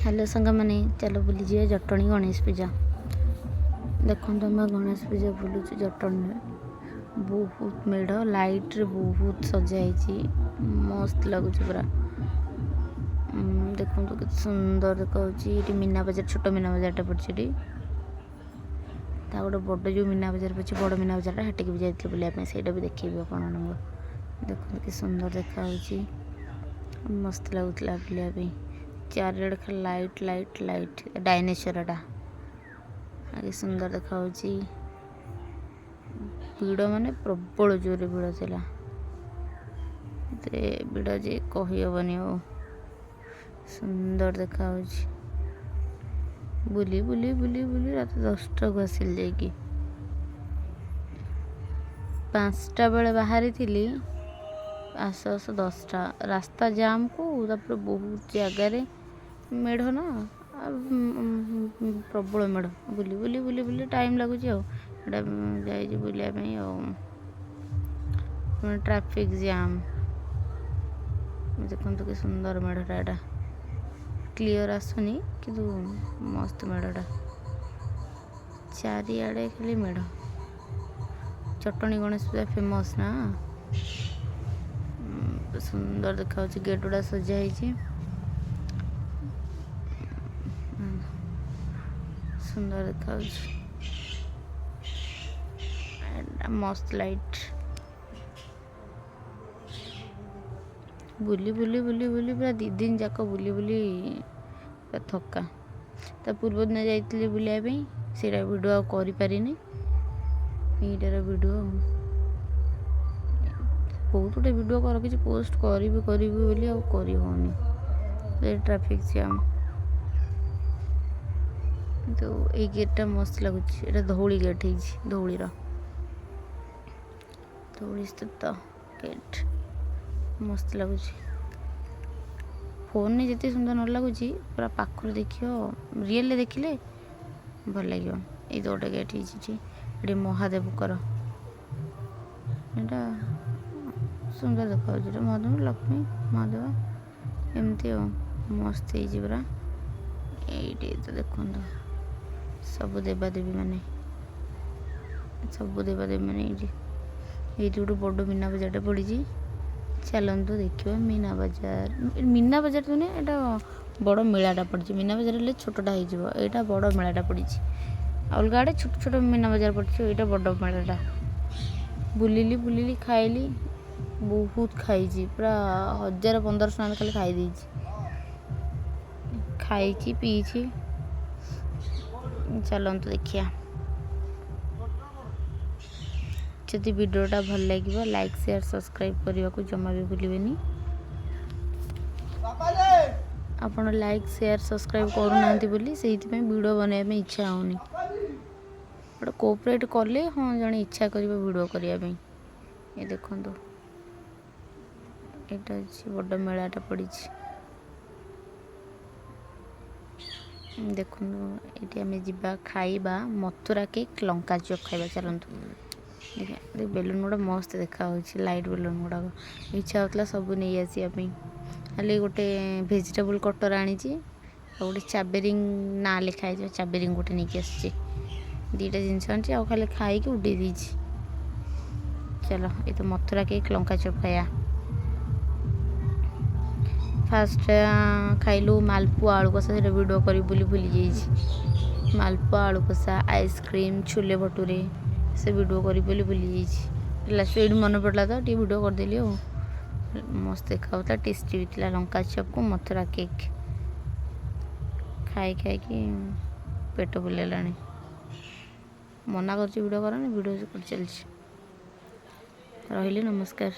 Hello ସାଙ୍ଗମାନେ, ଚାଲ ବୁଲିଯିବା ଜଟଣୀ ଗଣେଶ ପୂଜା। ଦେଖନ୍ତୁ, ଆମେ ଗଣେଶ ପୂଜା ବୁଲୁଛୁ ଜଟଣୀରେ। ବହୁତ ମେଢ଼, ଲାଇଟ୍ରେ ବହୁତ ସଜା ହେଇଛି, ମସ୍ତ ଲାଗୁଛି ପୁରା। ଦେଖନ୍ତୁ କେତେ ସୁନ୍ଦର ଦେଖାଯାଉଛି। ଏଠି ମୀନା ବଜାର, ଛୋଟ ମୀନା ବଜାରଟା ପଡ଼ିଛି ଏଠି। ତା ଗୋଟେ ବଡ଼ ଯେଉଁ ମୀନା ବଜାର ପଡ଼ିଛି, ବଡ଼ ମୀନା ବଜାରଟା, ସେଠିକି ବି ଯାଇଥିଲି ବୁଲିବା ପାଇଁ। ସେଇଟା ବି ଦେଖେଇବି ଆପଣମାନଙ୍କୁ। ଦେଖନ୍ତୁ କି ସୁନ୍ଦର ଦେଖାଯାଉଛି, ମସ୍ତ ଲାଗୁଥିଲା ବୁଲିବା ପାଇଁ। ଚାରିଆଡ଼େ ଖାଲି ଲାଇଟ୍, ଲାଇଟ୍, ଲାଇଟ୍। ଡାଇନେସରଟା କି ସୁନ୍ଦର ଦେଖାଯାଉଛି। ଭିଡ଼ ମାନେ ପ୍ରବଳ ଜୋରରେ ଭିଡ଼ ଥିଲା। ଏତେ ଭିଡ଼ ଯେ କହିହେବନି। ଆଉ ସୁନ୍ଦର ଦେଖାଯାଉଛି। ବୁଲି ବୁଲି ବୁଲି ବୁଲି ରାତି 10ଟାକୁ ଆସିଲି ଯାଇକି। 5ଟା ବେଳେ ବାହାରିଥିଲି, ଆସୁ ଆସୁ 10ଟା। ରାସ୍ତା ଜାମ୍କୁ ତାପରେ ବହୁତ ଜାଗାରେ ମେଢ଼ ନା ଆଉ ପ୍ରବଳ ମେଢ଼। ବୁଲି ବୁଲି ବୁଲି ବୁଲି ଟାଇମ୍ ଲାଗୁଛି। ଆଉ ଏଇଟା ଯାଇଛି ବୁଲିବା ପାଇଁ। ଆଉ ଟ୍ରାଫିକ୍ ଜାମ୍। ଦେଖନ୍ତୁ କି ସୁନ୍ଦର ମେଢ଼ଟା ଏଇଟା। କ୍ଲିଅର୍ ଆସୁନି, କିନ୍ତୁ ମସ୍ତ ମେଢ଼ଟା। ଚାରିଆଡ଼େ ଖାଲି ମେଢ଼। ଜଟଣୀ ଗଣେଶ ପୂଜା ଫେମସ୍ ନା। ସୁନ୍ଦର ଦେଖାଯାଉଛି, ଗେଟ୍ ଗୁଡ଼ା ସଜା ହେଇଛି। ସୁନ୍ଦର ଦେଖାଯାଉଛି। ଏଇଟା ମସ୍ତ ଲାଇଟ୍। ବୁଲି ବୁଲି ବୁଲି ବୁଲି ପୁରା 2 ଦିନ ଯାକ ବୁଲି ବୁଲି ପୁରା ଥକା। ତା ପୂର୍ବ ଦିନ ଯାଇଥିଲି ବୁଲିବା ପାଇଁ, ସେଇଟା ଭିଡ଼ିଓ ଆଉ କରିପାରିନି। ଏଇଟାର ଭିଡ଼ିଓ ବହୁତ ଗୋଟେ ଭିଡ଼ିଓ ରଖିଛି, ପୋଷ୍ଟ କରିବି କରିବି ବୋଲି ଆଉ କରି ହେଉନି। Traffic jam. କିନ୍ତୁ ଏଇ ଗେଟ୍ଟା ମସ୍ତ ଲାଗୁଛି। ଏଇଟା ଧଉଳି ଗେଟ୍ ହେଇଛି, ଧଉଳିର, ଧଉଳି ସ୍ଥିତ ଗେଟ୍। ମସ୍ତ ଲାଗୁଛି। ଫୋନ୍ରେ ଯେତେ ସୁନ୍ଦର ନ ଲାଗୁଛି, ପୁରା ପାଖରୁ ଦେଖିବ, ରିଏଲ୍ରେ ଦେଖିଲେ ଭଲ ଲାଗିବ। ଏଇ ତ ଗୋଟେ ଗେଟ୍ ହେଇଛି ଏଠି। ଏଠି ମହାଦେବଙ୍କର ଏଇଟା ସୁନ୍ଦର ଦେଖାଯାଉଛି। ଏଇଟା ମହାଦେବ, ଲକ୍ଷ୍ମୀ, ମହାଦେବ, ଏମିତି ଆଉ ମସ୍ତ ହେଇଛି ପୁରା। ଏଇଠି ତ ଦେଖନ୍ତୁ ସବୁ ଦେବାଦେବୀ ମାନେ, ସବୁ ଦେବାଦେବୀ ମାନେ ଏଇଠି। ଏଇଠି ଗୋଟେ ବଡ଼ ମୀନା ବଜାରଟେ ପଡ଼ିଛି। ଚାଲନ୍ତୁ ଦେଖିବା ମୀନା ବଜାର। ମୀନା ବଜାର ତ ନୁହେଁ, ଏଇଟା ବଡ଼ ମେଳାଟା ପଡ଼ିଛି। ମୀନା ବଜାର ହେଲେ ଛୋଟଟା ହେଇଯିବ। ଏଇଟା ବଡ଼ ମେଳାଟା ପଡ଼ିଛି। ଅଲଗା ଆଡ଼େ ଛୋଟ ଛୋଟ ମୀନା ବଜାର ପଡ଼ିଛି, ଏଇଟା ବଡ଼ ମେଳାଟା। ବୁଲିଲି ବୁଲିଲି, ଖାଇଲି, ବହୁତ ଖାଇଛି। ପୁରା 1000-1500 ଟଙ୍କା ଖାଲି ଖାଇ ଦେଇଛି, ଖାଇଛି, ପିଇଛି। ଚାଲନ୍ତୁ ଦେଖିବା। ଯଦି ଭିଡ଼ିଓଟା ଭଲ ଲାଗିବ, ଲାଇକ୍, ସେୟାର, ସବସ୍କ୍ରାଇବ୍ କରିବାକୁ ଜମା ବି ଭୁଲିବେନି। ଆପଣ ଲାଇକ୍, ସେୟାର, ସବସ୍କ୍ରାଇବ୍ କରୁନାହାନ୍ତି ବୋଲି ସେଇଥିପାଇଁ ଭିଡ଼ିଓ ବନେଇବା ପାଇଁ ଇଚ୍ଛା ହେଉନି। ଗୋଟେ କୋଅପରେଟ୍ କଲେ ହଁ ଜଣେ ଇଚ୍ଛା କରିବ ଭିଡ଼ିଓ କରିବା ପାଇଁ। ଏ ଦେଖନ୍ତୁ, ଏଇଟା ଅଛି, ବଡ଼ ମେଳାଟା ପଡ଼ିଛି। ଦେଖନ୍ତୁ, ଏଇଠି ଆମେ ଯିବା ଖାଇବା, ମଥୁରା କେକ୍, ଲଙ୍କା ଚପ୍ ଖାଇବା। ଚାଲନ୍ତୁ ଦେଖିବା। ବେଲୁନ୍ ଗୁଡ଼ା ମସ୍ତ ଦେଖାହେଉଛି, ଲାଇଟ୍ ବେଲୁନ୍ ଗୁଡ଼ାକ। ଇଚ୍ଛା ହେଉଥିଲା ସବୁ ନେଇ ଆସିବା ପାଇଁ। ଖାଲି ଗୋଟେ ଭେଜିଟେବୁଲ୍ କଟର୍ ଆଣିଛି ଆଉ ଗୋଟେ ଚାବିରିଙ୍ଗ, ନାଁ ଲେଖା ହେଇଯିବ ଚାବିରିଙ୍ଗ ଗୋଟେ ନେଇକି ଆସିଛି। ଦୁଇଟା ଜିନିଷ ଆଣିଛି ଆଉ ଖାଲି ଖାଇକି ଉଡ଼େଇ ଦେଇଛି। ଚାଲ, ଏ ତ ମଥୁରା କେକ୍, ଲଙ୍କା ଚପ୍ ଖାଇବା। ଫାଷ୍ଟ ଖାଇଲୁ ମାଲପୁଆ ଆଳୁ କଷା। ସେଇଟା ଭିଡ଼ିଓ କରିବି ବୋଲି ଭୁଲି ଯାଇଛି। ମାଲପୁଆ ଆଳୁ କଷା, ଆଇସ୍କ୍ରିମ୍, ଛୋଲେ ଭଟୁରେ, ସେ ଭିଡ଼ିଓ କରିବି ବୋଲି ଭୁଲି ଯାଇଛି। ଲାଷ୍ଟ ଏଇଠି ମନେ ପଡ଼ିଲା ତ ଟିକେ ଭିଡ଼ିଓ କରିଦେଲି। ଆଉ ମସ୍ତ ଦେଖାଯାଉଥିଲା, ଟେଷ୍ଟି ବି ଥିଲା ଲଙ୍କା ଚପ୍କୁ ମଥୁରା କେକ୍। ଖାଇ ଖାଇକି ପେଟ ବୁଲେଇଲାଣି। ମନା କରୁଛି ଭିଡ଼ିଓ କରନି, ଭିଡ଼ିଓ କରି ଚାଲିଛି। ରହିଲି, ନମସ୍କାର।